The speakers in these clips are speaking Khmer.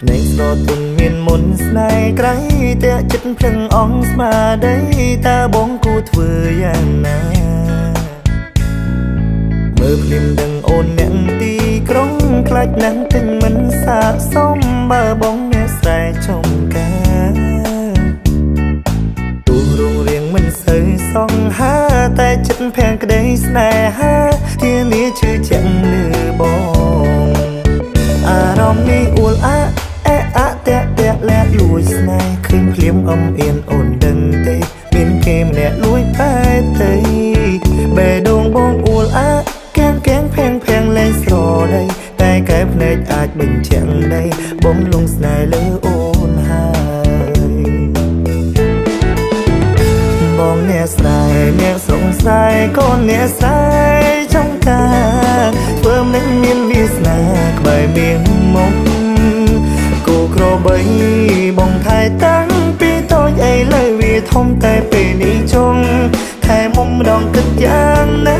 ភ្នែកស្រទន់មានមុនស្នេហ៍ក្រៃ តាក់ចិត្តភ្លឹងអងស្មារតី តើបងគួរធ្វើយ៉ាងណា? មើលភ្លាមដឹងអូនអ្នកទីក្រុង ខ្លាចណាស់ទិញមិនសាកសម បើបងអ្នកស្រែចំការ ទូរុងរៀងមិនសូវសង្ហា តែចិត្តភាំងក្តីស្នេហា ធានាជឿជាក់លើបង។ អារម្មណ៍នេះអួលអាអេអតាក់តាក់លាក់លួចស្នេហ៍ ឃើញភ្លាមអំអៀន អូនដឹងទេ មានគេម្នាក់លួចបែទៅ បេះដូងបងអួលអាកាំងកាំងភាំងភាំងលែងស្រដី តែកែភ្នែកអាចបញ្ជាក់ដី បងលងស្នេហ៍លើអូនហើយ។ បងអ្នកស្រែ អ្នកស្រុងស្រែ កូនអ្នកស្រែចំការ ធ្វើមិនមានវាសនាក្បែរមានមុំគូក្របី បងថែតាំងពីតូច អីលើវាធំ តែពេលនេះចុងថែមុំម្ដង គិតយ៉ាងណា?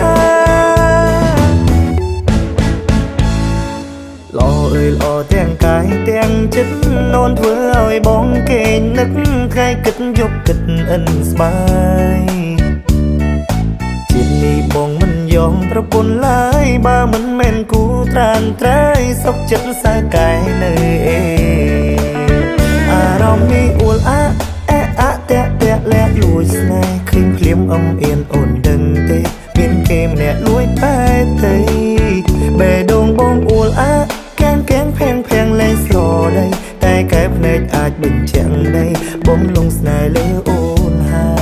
ល្អអើយល្អទាំងកាយទាំងចិត្ត អូនធ្វើឲ្យបងគេងនឹក ថ្ងៃគិតយប់គិតអិនស្បាយ ជាតិនេះបងមិនយอមប្រពន្ធឡើយ បើមិនមែនគូត្រានត្រៃ សុខចិត្តសើកែនៅអេ។ អារម្មណ៍នេះអួលអាអេអតាក់តាក់លាក់លួចស្នេហ៍ ឃើញភ្លាមអំអៀន អូនដឹងទេ មានគេម្នាក់លួចបែទៅ បេះដូងបងអួលអាកាំងកាំងភាំងភាំងលែងស្រដី តែកែភ្នែកអាចបញ្ជាក់ដី បងលងស្នេហ៍លើអូនហើយ។